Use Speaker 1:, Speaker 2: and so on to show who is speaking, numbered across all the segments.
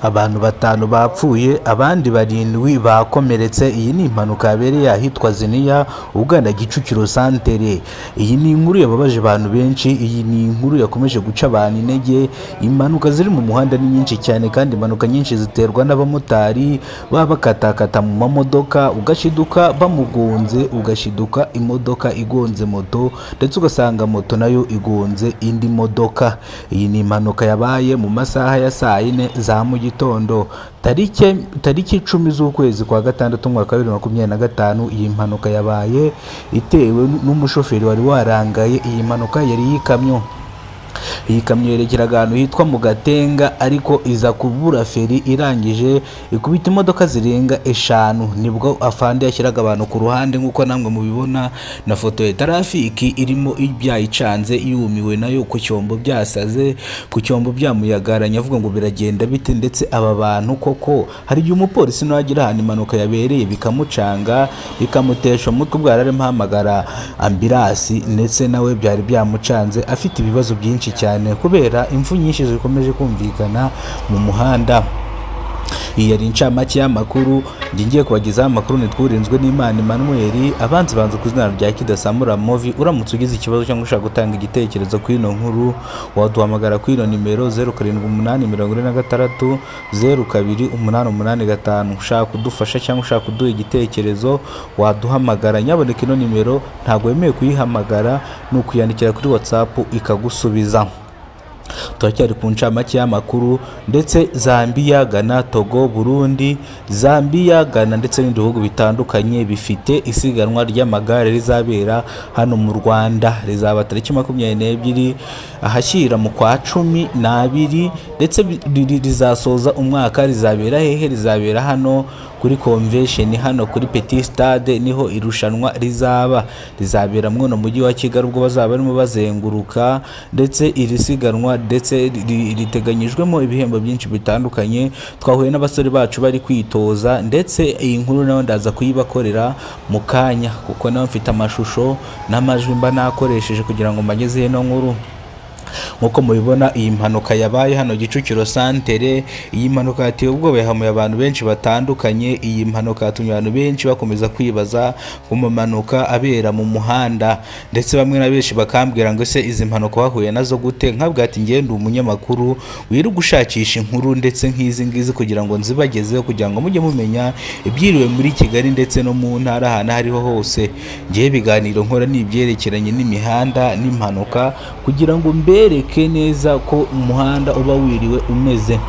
Speaker 1: Abantu batanu bapfuye, abandi 7 bakomeretse. Iyi ni impanuka yabereye ahitwa Ziniya ugana Kicukiro santere. Iyi ni inkuru yababaje abantu benshi, iyi ni inkuru yakomeje guca abantu intege. Impanuka ziri mu muhanda ni nyinshi cyane, kandi impanuka nyinshi ziterwa n'abamotari baba bakatakata mu mamodoka, ugashiduka bamugonze, ugashiduka imodoka igonze moto, ndetse ugasanga moto nayo igonze indi modoka. Iyi ni impanuka yabaye mu masaha ya saa 4 za mu gitondo, tariki 10 z'ukwezi kwa gatandatu umwaka wa 2025. Iyi mpanuka yabaye itewe n'umushoferi wari warangaye. Iyi mpanuka yari yikamyo. Iyi kamyo yerekeraga ahantu hitwa mu Gatenga, ariko iza kubura feri, irangije ikubita imodoka zirenga 5. Nibwo afande yashyiraga abantu ku ruhande, nk'uko namwe mubibona na foto ya trafiki irimo ibyayicanze, yumiwe nayo ku cyombo byasaze, ku cyombo byamuyagaranye, avuga ngo biragenda bite. Ndetse aba bantu koko, hari igihe umupolisi nawe agira ahantu impanuka yabereye bikamucanga, bikamutesha umutwe, ubwo yararimo ahamagara ambirasi, ndetse nawe byari byamucanze, afite ibibazo byinshi cyane kubera imfu nyinshi zikomeje kumvikana mu muhanda. Iyi yari incamake y'amakuru ngiye kubagezaho. Amakuru nitwurinzwe n'Imana Emmanuel, abanzi banze ku izina rya Kidasamura Movie. Uramutse ugize ikibazo cyangwa ushaka gutanga igitekerezo kuri ino nkuru, waduhamagara kuri ino nimero 078 46 02 885. Ushaka kudufasha cyangwa ushaka kuduha igitekerezo waduhamagara. Nyaboneka ino nimero ntabwo wemewe kuyihamagara, ni ukuyandikira kuri WhatsApp ikagusubiza. Turacyari ku ncamake y'amakuru. Ndetse Zambia, Ghana, Togo, Burundi, Zambia, Ghana ndetse n'ibindi bihugu bitandukanye bifite isiganwa ry'amagare rizabera hano mu Rwanda. Rizaba tariki 22 ahashyira mu kwa 12, ndetse rizasoza umwaka. Rizabera hehe? Rizabera hano kuri convention, hano kuri Petit Stade niho irushanwa rizaba. Rizabera mwono mujyi wa Kigali, ubwo bazaba barimo bazenguruka. Ndetse iri siganwa ndetse riteganyijwemo ibihembo byinshi bitandukanye. Twahuye n'abasore bacu bari kwitoza, ndetse iyi nkuru nayo ndaza kuyibakorera mu kanya, kuko nayo mfite amashusho n'amajwi mba nakoresheje kugira ngo mbageze ino nkuru. Nkuko mubibona, iyi mpanuka yabaye hano Kicukiro santere. Iyi mpanuka yateye ubwoba, yahamuye abantu benshi batandukanye. Iyi mpanuka yatumye abantu benshi bakomeza kwibaza ku mpanuka abera mu muhanda, ndetse bamwe na benshi bakambwira ngo ese izi mpanuka bahuye nazo gute? Nkabwira ati ngende umunyamakuru wirirwa gushakisha inkuru ndetse nk'izi ngizi kugira ngo nzibagezeho, kugira ngo mujye mumenya ibyiriwe muri Kigali ndetse no mu ntara ahantu hariho hose. Ngiye ibiganiro nkora ni ibyerekeranye n'imihanda n'impanuka, kugira ngo mbereke neza ko umuhanda uba wiriwe umeze.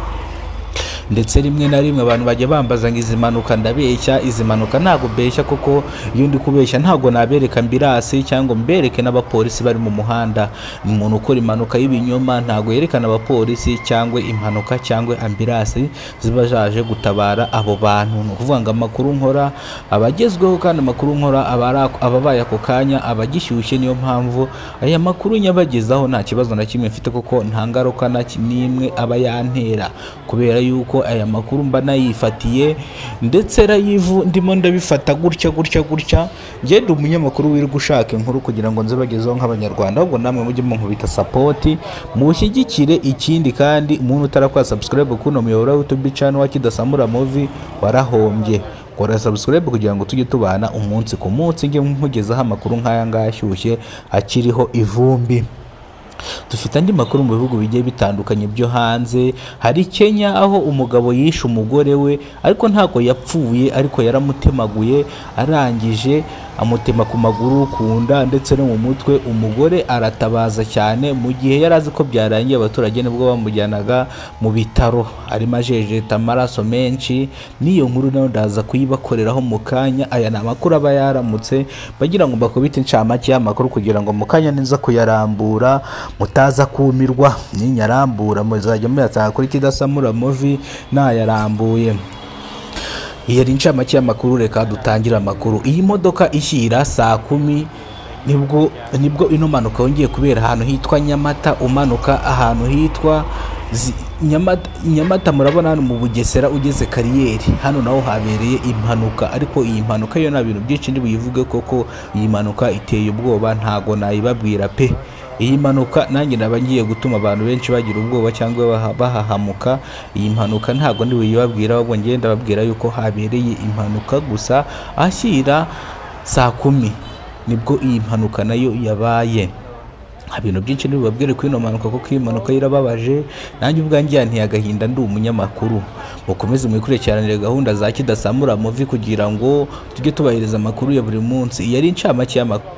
Speaker 1: Ndetse rimwe na rimwe abantu bajya bambaza ngo izi mpanuka ndabeshya. Izi mpanuka ntabwo mbeshya, kuko iyo ndi kubeshya ntabwo nabereka ambirasi cyangwa mbereke n'abapolisi bari mu muhanda. Umuntu ukora impanuka y'ibinyoma ntabwo yerekana abapolisi cyangwa impanuka cyangwa ambirasi ziba zaje gutabara abo bantu. Ni ukuvuga ngo amakuru nkora abagezweho, kandi amakuru nkora ababaye ako kanya, abagishyushye. Niyo mpamvu aya makuru nyabagezaho nta kibazo na kimwe mfite, kuko nta ngaruka n'imwe aba yantera, kubera yuko aya makuru mba nayifatiye ndetse live ndimo ndabifata gutya gutya gutya. Ngende umunyamakuru wirirwa ushaka inkuru kugira ngo nzibagezeho nk'abanyarwanda, ahubwo namwe mujye munkubita support mushyigikire. Ikindi kandi, umuntu utarakora subscribe kuno muyoboro wa YouTube channel wa Kidasamura Movie warahombye. Kora subscribe kugira ngo tujye tubana umunsi ku munsi, njye nkugezaho amakuru nk'aya ngaya ashyushye akiriho ivumbi. Dufite andi makuru mu bihugu bigiye bitandukanye byo hanze. Hari Kenya, aho umugabo yishe umugore we, ariko ntabwo yapfuye, ariko yaramutemaguye, arangije amutema ku maguru, ku nda ndetse no mu mutwe. Umugore aratabaza cyane mu gihe yari azi ko byarangiye. Abaturage nibwo bamujyanaga mu bitaro arimo ajejeta amaraso menshi. N'iyo nkuru nayo ndaza kuyibakoreraho mu kanya. Aya ni amakuru aba yaramutse bagira ngo mbakubite incamake y'amakuru, kugira ngo mu kanya niza kuyarambura mutaza kumirwa. Ninyarambura muzajya muyatanga kuri Kidasamura Movie nayarambuye. Iyi yari incamake y'amakuru, reka dutangire amakuru. Iyi modoka ishyira saa 10 nibwo ino mpanuka yongeye kubera ahantu hitwa Nyamata, umanuka ahantu hitwa Nyamata, murabona hano mu Bugesera ugeze Kariyeri. Hano naho habereye impanuka, ariko iyi mpanuka yo nta bintu byinshi ndi buyivuge, koko iyi mpanuka iteye ubwoba, ntago nayibabwira pe. Iyi mpanuka nanjye naba ngiye gutuma abantu benshi bagira ubwoba cyangwa bahahamuka. Iyi mpanuka ntabwo ndi buyibabwira, ahubwo ngenda ndababwira yuko habereye impanuka gusa ahashyira saa 10 nibwo iyi mpanuka nayo yabaye. Nta bintu byinshi ntibibabwire kuri ino mpanuka kuko iyi mpanuka irababaje, nanjye ubwanjye yanteye agahinda ndi umunyamakuru. Mukomeze mwikurikiranire gahunda za Kidasamura Movie kugira ngo tujye tubahiriza amakuru ya buri munsi. Iyi yari incamake y'amakuru.